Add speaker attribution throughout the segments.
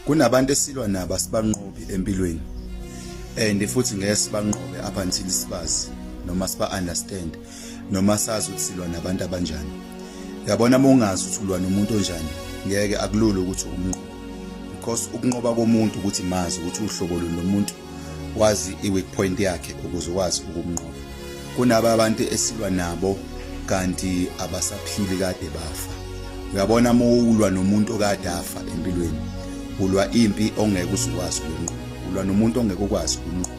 Speaker 1: Kunabantu esilwa nabo asibanqobi empilweni and futhi ngeke sibanqobe up until sibazi noma siba understand noma sazi ukuthi silwa nabantu abanjani. Uyabona uma ungazi ukuthi ulwa nomuntu onjani ngeke akulula ukuthi umnqobe because ukunqoba komuntu ukuthi mazi ukuthi uhlobo luni lomuntu wazi i-weak point yakhe ukuze ukwazi ukumnqoba. Kunaba abantu esilwa nabo kanti abasaphili kade bafa. Uyabona uma ulwa nomuntu okade afa empilweni ulwa impi ongeke uzukwazi ukuyinqoba, ulwa nomuntu ongeke ukwazi ukumnqoba.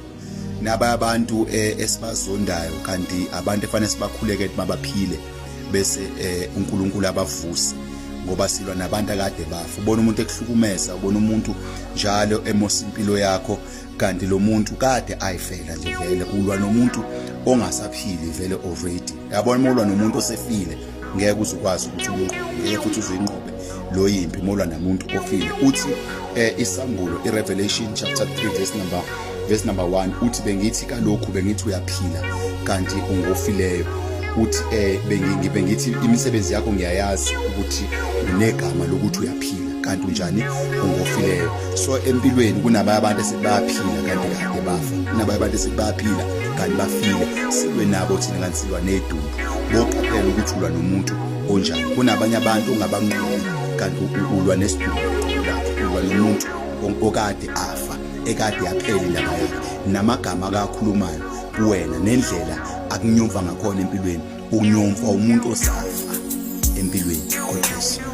Speaker 1: Naba abantu eh, esibazondayo kanti abantu efanele sibakhuleke mabaphile bese eh, uNkulunkulu abavuse ngoba silwa nabantu akade bafa. Ubona umuntu ekuhlukumeza, ubona umuntu njalo emosa impilo yakho kanti lo muntu kade ayifela nje vele. Ulwa nomuntu ongasaphili vele already. Yabona uma ulwa nomuntu osefile ngeke uze ukwazi ukuthi umnqobe, ngeke futhi uze uyinqobe lo yimpi uma ulwa namuntu ofile. Uthi eh, isambulo iRevelation chapter 3 verse number 1 uthi bengithi kalokhu bengithi uyaphila kanti ungofileyo. Uthi eh bengithi imisebenzi yakho ngiyayazi ukuthi unegama lokuthi uyaphila kanti unjani, ungofileyo. So empilweni kunabanye abantu esibaphila kanti kade bafa, kunabanye abantu esibaphila kanti bafile. Silwe nabo thina kanti silwa nedumbu. Boqaphela ukuthi ulwa nomuntu onjani. Kunabanye abantu ongabanqobi kanti ulwa nesidumbu lakhe, ulwa nomuntu okade afa, ekade yaphela indaba yakhe, namagama akakhulumayo kuwena nendlela akunyomfa ngakhona empilweni, unyomfa umuntu osafa empilweni. God bless you.